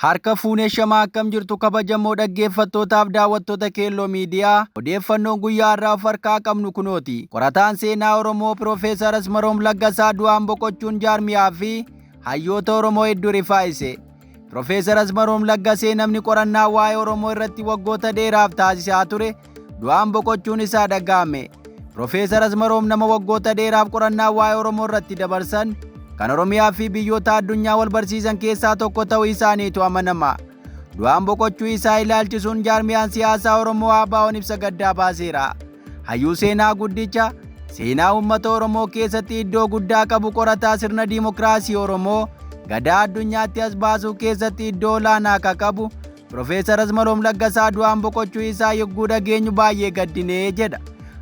Harka fuunee shamaa akkam jirtu kabajamoo dhaggeeffattootaaf daawwattoota Keelloo Miidiyaa odeeffannoon guyyaa har'aa of harkaa qabnu kunooti. Qorataan seenaa Oromoo Piroofeesar Asmaroom Laggasaa du'aan boqochuun jaarmiyaa fi hayyoota Oromoo hedduu rifaayise. Piroofeesar Asmaroom Laggasee namni qorannaa waa'ee Oromoo irratti waggoota dheeraaf taasisaa ture du'aan boqochuun isaa dhaga'ame. Piroofeesar Asmaroom nama waggoota dheeraaf qorannaa waa'ee Oromoo irratti dabarsan kan Oromiyaa fi biyyoota addunyaa wal barsiisan keessaa tokko ta'uu isaaniitu amanama. Du'aan boqochuu isaa ilaalchisuun jaarmiyaan siyaasaa Oromoo ABO'n ibsa gaddaa baaseera. Hayyuu seenaa guddicha seenaa uummata Oromoo keessatti iddoo guddaa qabu qorataa sirna diimokiraasii Oromoo gadaa addunyaatti as baasuu keessatti iddoo olaanaa akka qabu Piroofeesar Asmaroom Laggasaa du'aan boqochuu isaa yogguu dhageenyu baay'ee gaddinee jedha.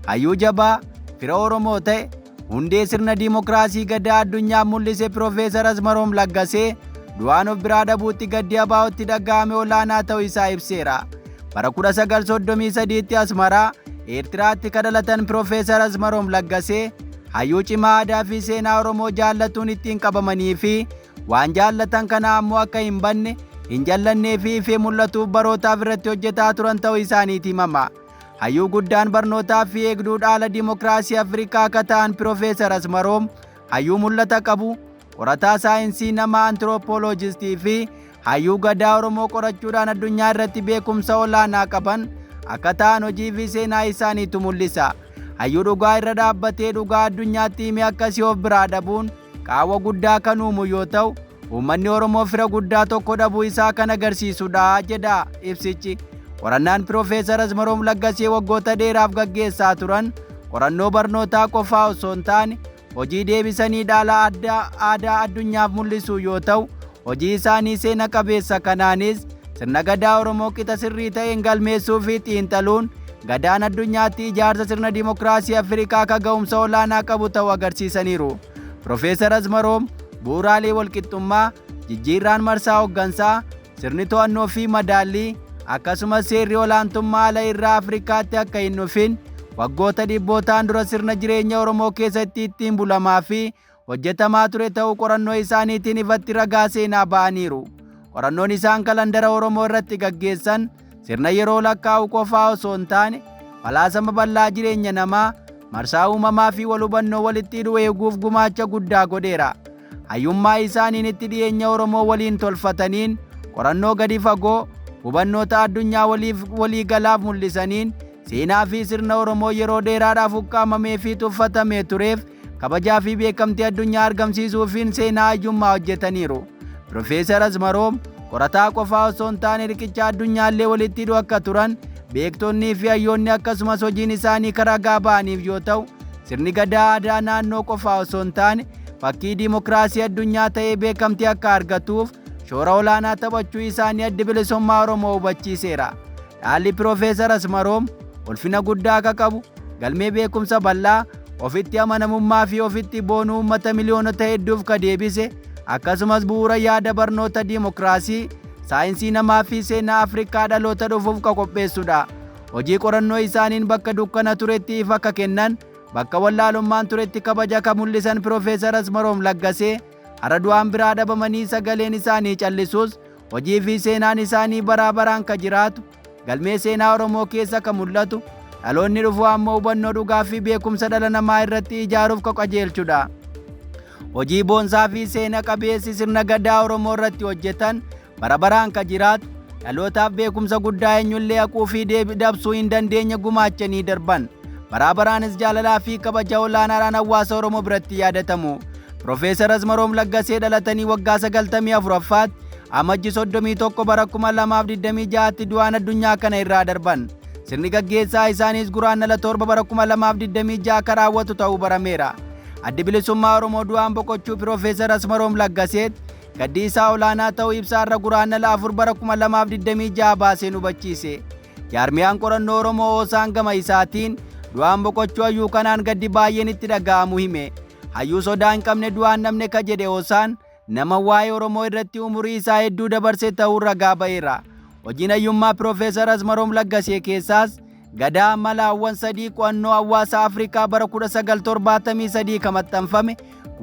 Hayyuu jabaa fira Oromoo ta'e hundee sirna diimokiraasii gadaa addunyaa mul'ise Piroofeesar Asmaroom Laggasee du'aan of biraa dhabuutti gaddi ABO'tti dhaga'ame olaanaa ta'uu isaa ibseera. Bara 1933tti Asmaraa Eertiraatti kan dhalatan Piroofeesar Asmaroom Laggasee hayyuu cimaa aadaa fi seenaa Oromoo jaallatuun ittiin qabamanii fi waan jaallatan kana ammoo akka hin banne hin jallannee fi ifee mul'atuuf barootaaf irratti hojjetaa turan ta'uu isaaniiti himama. Hayyuu guddaan barnootaa fi eegduu dhaala diimokiraasii Afrikaa akka ta'an Piroofeesar Asmaroom hayyuu mul'ata qabu qorataa saayinsii nama antiroopooloojistii fi hayyuu gadaa Oromoo qorachuudhaan addunyaa irratti beekumsa olaanaa qaban akka ta'an hojii fi seenaa isaaniitu mul'isa. Hayyuu dhugaa irra dhaabbatee dhugaa addunyaatti hime akkasii of biraa dhabuun qaawwa guddaa kan uumu yoo ta'u uummanni Oromoo fira guddaa tokko dhabuu isaa kan agarsiisudha jedha ibsichi. Qorannaan Piroofeesar Asmaroom Laggasee waggoota dheeraaf gaggeessaa turan qorannoo barnootaa qofaa osoo hin taane hojii deebisanii dhaala aadaa addunyaaf mul'isu yoo ta'u hojii isaanii seena qabeessa kanaanis sirna gadaa Oromoo qixa sirrii ta'een galmeessuu fi xiinxaluun gadaan addunyaatti ijaarsa sirna diimokiraasii Afrikaa akka ga'umsa olaanaa qabu ta'uu agarsiisaniiru. Piroofeesar Asmaroom bu'uuraalee walqixxummaa, jijjiirraan marsaa hooggansaa, sirni to'annoo fi madaallii akkasumas seerri olaantummaa ala irraa Afrikaatti akka hin dhufin waggoota dhibbootaan dura sirna jireenya Oromoo keessatti ittiin bulamaa fi hojjetamaa ture ta'uu qorannoo isaaniitiin ifatti ragaa seenaa ba'aniiru. Qorannoon isaan kalandara Oromoo irratti gaggeessan sirna yeroo lakkaa'u qofaa osoo hin taane falaasama bal'aa jireenya namaa marsaa uumamaa fi wal hubannoo walitti hidhuu eeguuf gumaacha guddaa godheera. Hayyummaa isaaniin itti dhiyeenya Oromoo waliin tolfataniin qorannoo gadi fagoo hubannoota addunyaa waliigalaaf mul'isaniin seenaa fi sirna Oromoo yeroo dheeraadhaaf ukkaamamee fi tuffatamee tureef kabajaa fi beekamtii addunyaa argamsiisuufiin seenaa hayyummaa hojjetaniiru. Piroofeesar Asmaroom qorataa qofaa osoo hin taane riqicha addunyaallee walitti hidhu akka turan beektonnii fi hayyoonni akkasumas hojiin isaanii karaa ragaa ba'aniif yoo ta'u sirni gadaa aadaa naannoo qofaa osoo hin taane fakkii diimokiraasii addunyaa ta'ee beekamtii akka argatuuf shoora olaanaa taphachuu isaanii addi bilisummaa Oromoo hubachiiseera. Dhaalli Piroofeesar Asmaroom ulfina guddaa akka qabu galmee beekumsa bal'aa ofitti amanamummaa fi ofitti boonuu uummata miliyoonota hedduuf ka deebise akkasumas bu'uura yaada barnoota diimokiraasii saayinsii namaa fi seenaa Afrikaa dhaloota dhufuuf ka qopheessudha. Hojii qorannoo isaaniin bakka dukkana turetti ifa akka kennan bakka wallaalummaan turetti kabaja akka mul'isan Piroofeesar Asmaroom Laggasee har'a du'aan biraa dhabamanii sagaleen isaanii callisuus hojii fi seenaan isaanii baraa baraan ka jiraatu galmee seenaa Oromoo keessa ka mul'atu dhaloonni dhufu ammoo hubannoo dhugaa fi beekumsa dhala namaa irratti ijaaruuf ka qajeelchudha. Hojii boonsaa fi seena qabeessi sirna gadaa Oromoo irratti hojjetan bara baraan ka jiraatu dhalootaaf beekumsa guddaa eenyullee haquu fi dabsuu hin dandeenye gumaachanii darban. Baraa baraanis jaalalaa fi kabaja olaanaadhaan hawaasa Oromoo biratti yaadatamu. Piroofeesar Asmaroom Laggasee dhalatanii waggaa 94ffaatti amajji 31 bara 2026tti du'aan addunyaa kana irraa darban. Sirni gaggeessaa isaaniis guraandhala 7 bara 2026 akka raawwatu ta'uu barameera. Addi bilisummaa Oromoo du'aan boqochuu Piroofeesar Asmaroom Laggaseetti gaddi isaa olaanaa ta'uu ibsaarra guraandhala 4 bara 2026 baaseen hubachiise. Jaarmiyaan qorannoo Oromoo Oosaan gama isaatiin du'aan boqochuu hayyuu kanaan gaddi baay'een itti dhaga'amu hime. Hayyuu sodaa hin qabne du'aan namne ka jedhe Oosaan nama waa'ee Oromoo irratti umurii isaa hedduu dabarse ta'uu ragaa ba'eera. Hojiin hayyummaa Piroofeesar Asmaroom Laggasee keessaas gadaa malaawwan sadii qo'annoo hawaasa Afrikaa bara 1973 kan maxxanfame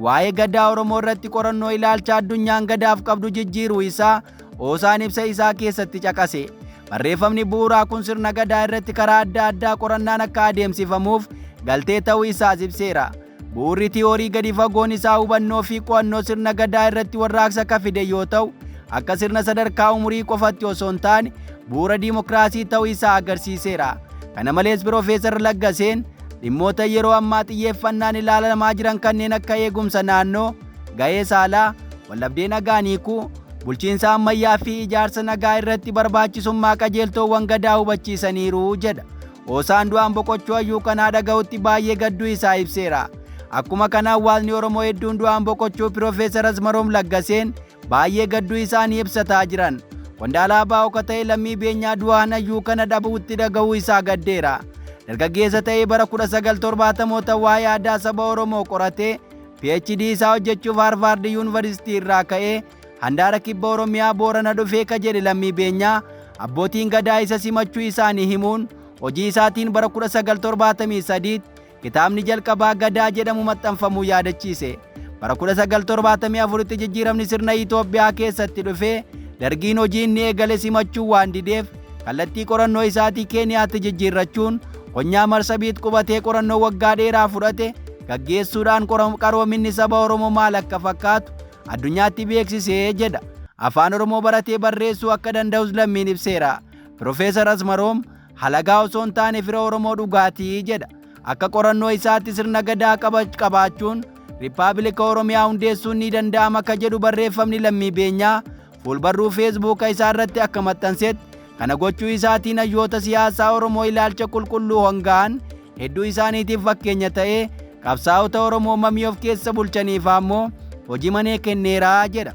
waa'ee gadaa Oromoo irratti qorannoo ilaalcha addunyaan gadaaf qabdu jijjiiruu isaa Oosaan ibsa isaa keessatti caqase. Barreeffamni bu'uuraa kun sirna gadaa irratti karaa adda addaa qorannaan akka adeemsifamuuf galtee ta'uu isaas ibseera. Bu'uurri tiyoorii gadi fagoon isaa hubannoo fi qo'annoo sirna gadaa irratti warraaqsa akka fide yoo ta'u, akka sirna sadarkaa umurii qofatti osoo hin taane bu'uura diimokiraasii ta'uu isaa agarsiiseera. Kana malees Piroofeesar Laggaseen dhimmoota yeroo ammaa xiyyeeffannaan ilaalamaa jiran kanneen akka eegumsa naannoo, ga'ee saalaa, wallabdee nagaan hiikuu, bulchiinsa ammayyaa fi ijaarsa nagaa irratti barbaachisummaa qajeeltoowwan gadaa hubachiisaniiru jedha. Oosaan du'aan boqochuu hayyuu kanaa dhaga'utti baay'ee gadduu isaa ibseera. Akkuma kana hawaasni Oromoo hedduun du'aan boqochuu Piroofeesar Asmaroom Laggaseen baay'ee gadduu isaanii ibsataa jiran. Qondaala ABO ka ta'e Lammii Beenyaa du'aan hayyuu kana dhabuutti dhaga'uu isaa gaddeera. Dargaggeessa ta'ee bara 1970moota waa'ee aadaa saba Oromoo qoratee PhD isaa hojjechuuf Harvaard Yuunivarsiitii irraa ka'ee handaara kibba Oromiyaa Boorana dhufee ka jedhe Lammii Beenyaa abbootiin gadaa isa simachuu isaanii himuun hojii isaatiin bara 1973 kitaabni jalqabaa Gadaa jedhamu maxxanfamuu yaadachiise. Bara 1974tti jijjiiramni sirna Itoophiyaa keessatti dhufee dargiin hojii inni eegale simachuu waan dideef kallattii qorannoo isaatii Keeniyaatti jijjiirrachuun konyaa Marsabiit qubatee qorannoo waggaa dheeraa fudhate gaggeessuudhaan qaroominni saba Oromoo maal akka fakkaatu addunyaatti beeksisee jedha. Afaan Oromoo baratee barreessuu akka danda'us Lammiin ibseera. Piroofeesar Asmaroom halagaa osoo hin taane fira Oromoo dhugaatii jedha. Akka qorannoo isaatti sirna gadaa qabaachuun Riippaabilika Oromiyaa hundeessuun ni danda'ama akka jedhu barreeffamni Lammii Beenyaa fuulbarruu Feesbuuka isaa irratti akka maxxansetti kana gochuu isaatiin hayyoota siyaasaa Oromoo ilaalcha qulqulluu honga'an hedduu isaaniitiif fakkeenya ta'ee qabsaa'ota Oromoo mamii of keessa bulchaniif ammoo hojii manee kenneeraa jedha.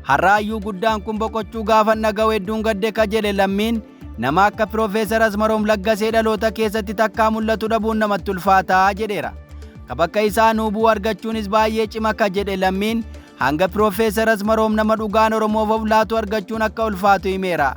Har'a hayyuu guddaan kun boqochuu gaafa dhaga'u hedduun gadde ka jedhe Lammiin nama akka Piroofeesar Asmaroom Laggasee dhaloota keessatti takkaa mul'atu dhabuun namatti ulfaataa jedheera. Ka bakka isaa nuubuu argachuunis baay'ee cima ka jedhe Lammiin hanga Piroofeesar Asmaroom nama dhugaan Oromoof of laatu argachuun akka ulfaatu himeera.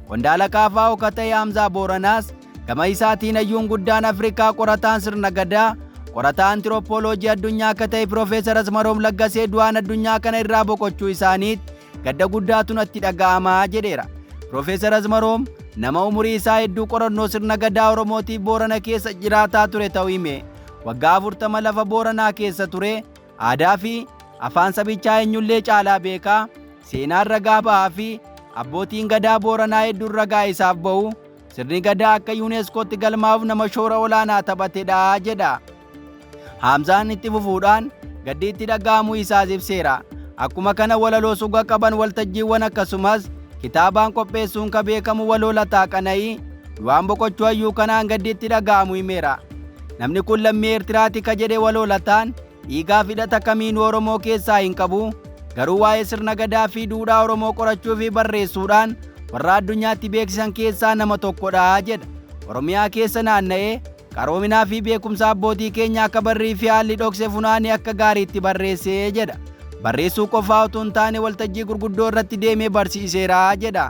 Qondaala KFO ka ta'e Hamzaa Booranaas gama isaatiin hayyuun guddaan Afrikaa qorataan sirna gadaa qorataa antiroopooloojii addunyaa akka ta'e Piroofeesar Asmaroom Laggasee du'aan addunyaa kana irraa boqochuu isaaniitti gadda guddaatu natti dhaga'amaa jedheera. Piroofeesar Asmaroom nama umurii isaa hedduu qorannoo sirna gadaa Oromootiif Boorana keessa jiraataa ture ta'uu hime. Waggaa 40 lafa Booranaa keessa ture aadaa fi afaan sabichaa eenyullee caalaa beekaa seenaan ragaa ba'aa fi abbootiin gadaa Booranaa hedduun ragaa isaaf ba'u. Sirni gadaa akka UNESCOtti galmaa'uuf nama shoora olaanaa taphatedha jedha. Hamzaan itti fufuudhaan gaddi itti dhaga'amuu isaas ibseera. Akkuma kana walaloo suga qaban waltajjiiwwan akkasumas kitaabaan qopheessuun ka beekamu waloo Lataa Qana'ii du'aan boqochuu hayyuu kanaan gaddi itti dhaga'amu himeera. Namni kun lammii Eertiraati ka jedhe waloo Lataan dhiigaa hidhata kamiinuu Oromoo keessaa hin qabu. Garuu waa'ee sirna gadaa fi duudhaa Oromoo qorachuu fi barreessuudhaan warra addunyaatti beeksisan keessaa nama tokkodha jedha. Oromiyaa keessa naanna'ee qaroominaa fi beekumsa abbootii keenya akka barrii fi haalli dhokse funaanee akka gaariitti barreessee jedha. Barreessuu qofaa otoo hin taane waltajjii gurguddoo irratti deemee barsiiseera jedha.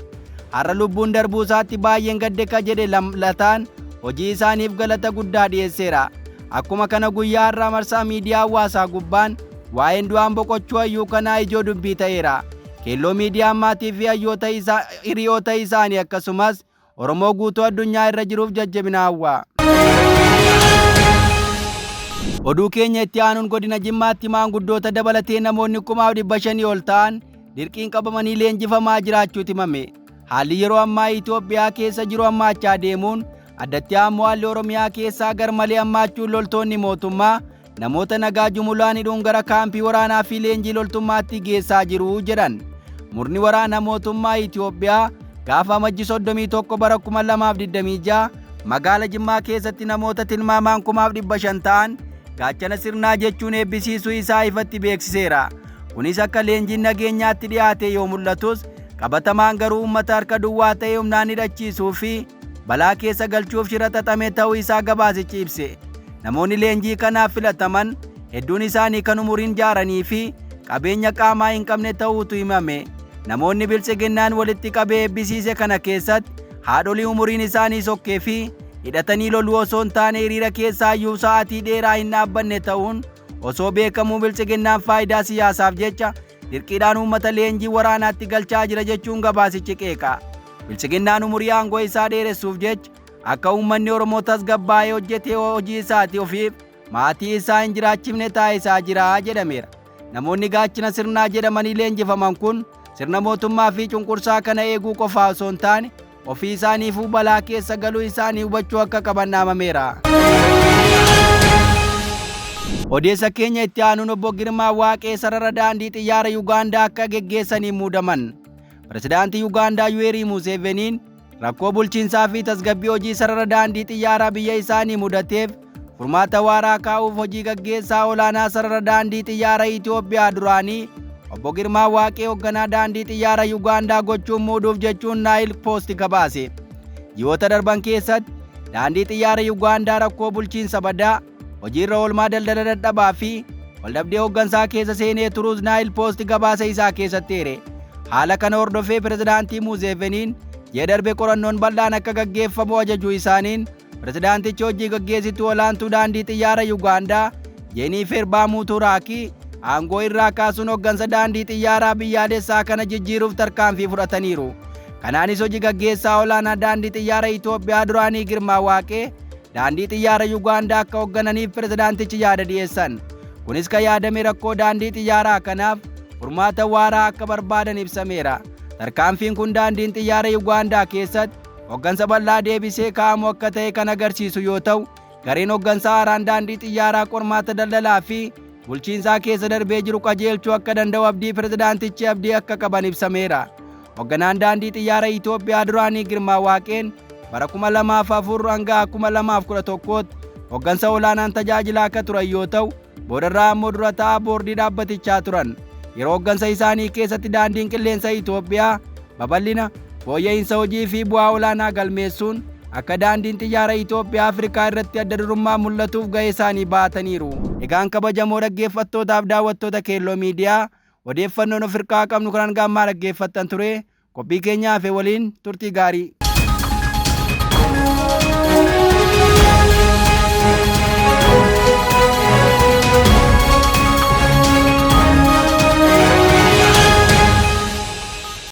Har'a lubbuun darbuu isaatti baay'een gadde ka jedhe Lataan hojii isaaniif galata guddaa dhiyeesseera. Akkuma kana guyyaa har'aa marsaa miidiyaa hawaasaa gubbaan waa'een du'aan boqochuu hayyuu kanaa ijoo dubbii ta'eera. Keelloo miidiyaan maatii fi hayyoota isaa hiriyoota isaanii akkasumas Oromoo guutuu addunyaa irra jiruuf jajjabina hawwa. Oduu keenya itti aanuun godina Jimmaatti maanguddoota dabalatee namoonni 5,500 ol ta'an dirqiin qabamanii leenjifamaa jiraachuutu himame. Haalli yeroo ammaa Itoophiyaa keessa jiru hammaachaa deemuun addatti ammoo haalli Oromiyaa keessaa garmalee hammaachuun loltoonni mootummaa namoota nagaa jumulaan hidhuun gara kaampii waraanaa fi leenjii loltummaatti geessaa jiru jedhan. Murni waraana mootummaa Itoophiyaa gaafa Amajji 31 bara 2026 magaala Jimmaa keessatti namoota tilmaamaan 5,500 ta'an gaachana sirnaa jechuun eebbisiisuu isaa ifatti beeksiseera. Kunis akka leenjiin nageenyaatti dhiyaate yoo mul'atus qabatamaan garuu uummata harka duwwaa ta'e humnaan hidhachiisuu fi balaa keessa galchuuf shira xaxame ta'uu isaa gabaasichi ibse. Namoonni leenjii kanaaf filataman hedduun isaanii kan umuriin jaaranii fi qabeenya qaamaa hin qabne ta'uutu himame. Namoonni biltsiginnaan walitti qabee eebbisiise kana keessatti haadholii umuriin isaanii sokkee fi hidhatanii loluu osoo hin taane hiriira keessaa iyyuu sa'aatii dheeraa hin dhaabbanne ta'uun osoo beekamuu biltsiginnaan faayidaa siyaasaaf jecha dirqiidhaan uummata leenjii waraanaatti galchaa jira jechuun gabaasichi qeeqa. Biltsiginnaan umurii aangoo isaa dheeressuuf jecha akka uummanni Oromoo tasgabbaa'ee hojjetee hojii isaati ofiif maatii isaa hin jiraachifne taasisaa jira jedhameera. Namoonni gaachana sirnaa jedhamanii leenjifaman kun sirna mootummaa fi cunqursaa kana eeguu qofaa osoo hin taane ofii isaaniifuu balaa keessa galuu isaanii hubachuu akka qaban dhaamameera. Odeessa keenya itti aanuun obbo Girmaa Waaqee sarara daandii xiyyaara Yugaandaa akka geggeessanii muudaman. Pirezidaantii Yugaandaa Yuweerii Museeveniin rakkoo bulchiinsaa fi tasgabbii hojii sarara daandii xiyyaaraa biyya isaanii mudateef furmaata waaraa kaa'uuf hojii gaggeessaa olaanaa sarara daandii xiyyaara Itoophiyaa duraanii obbo Girmaa Waaqee hoogganaa daandii xiyyaara Yugaandaa gochuun muuduuf jechuun Naayil Poost gabaase. Ji'oota darban keessatti daandii xiyyaara Yugaandaa rakkoo bulchiinsa badaa, hojiirra oolmaa daldala dadhabaa fi waldhabdee hooggansaa keessa seenee turuus Naayil Poost gabaasa isaa keessatti eere. Haala kana hordofee pirezidaantii Museeveniin ji'a darbe qorannoon bal'aan akka gaggeeffamu ajajuu isaaniin pirezidaantichi hojii gaggeessituu olaantuu daandii xiyyaara Yugaandaa Jeeniifer Baamuuturaakii aangoo irraa kaasuun hooggansa daandii xiyyaaraa biyyaalessaa kana jijjiiruuf tarkaanfii fudhataniiru. Kanaanis hojii gaggeessaa olaanaa daandii xiyyaara Itoophiyaa duraanii Girmaa Waaqee daandii xiyyaara Yugaandaa akka hooggananiif pirezidaantichi yaada dhiyeessan. Kunis kan yaadame rakkoo daandii xiyyaaraa kanaaf furmaata waaraa akka barbaadan ibsameera. Tarkaanfiin kun daandiin xiyyaara Yugaandaa keessatti hooggansa bal'aa deebisee kaa'amu akka ta'e kan agarsiisu yoo ta'u, gareen hooggansaa haaraan daandii xiyyaaraa qormaata daldalaa fi bulchiinsaa keessa darbee jiru qajeelchuu akka danda'u abdii pirezidaantichi abdii akka qaban ibsameera. Hoogganaan daandii xiyyaara Itoophiyaa duraanii Girmaa Waaqeen bara 2004 hanga 2011tti hooggansa olaanaan tajaajilaa akka turan yoo ta'u, boodarraa ammoo dura ta'aa boordii dhaabbatichaa turan. Yeroo hooggansa isaanii keessatti daandiin qilleensa Itoophiyaa babal'ina, fooyya'insa hojii fi bu'aa olaanaa galmeessuun akka daandiin xiyyaara Itoophiyaa Afrikaa irratti adda durummaa mul'atuuf gahee isaanii baataniiru. Egaan kabajamoo dhaggeeffattootaaf daawwattoota Keelloo Miidiyaa, odeeffannoon of hirkaa qabnu kan hanga ammaa dhaggeeffattan ture. Qophii keenya hafe waliin turtii gaarii.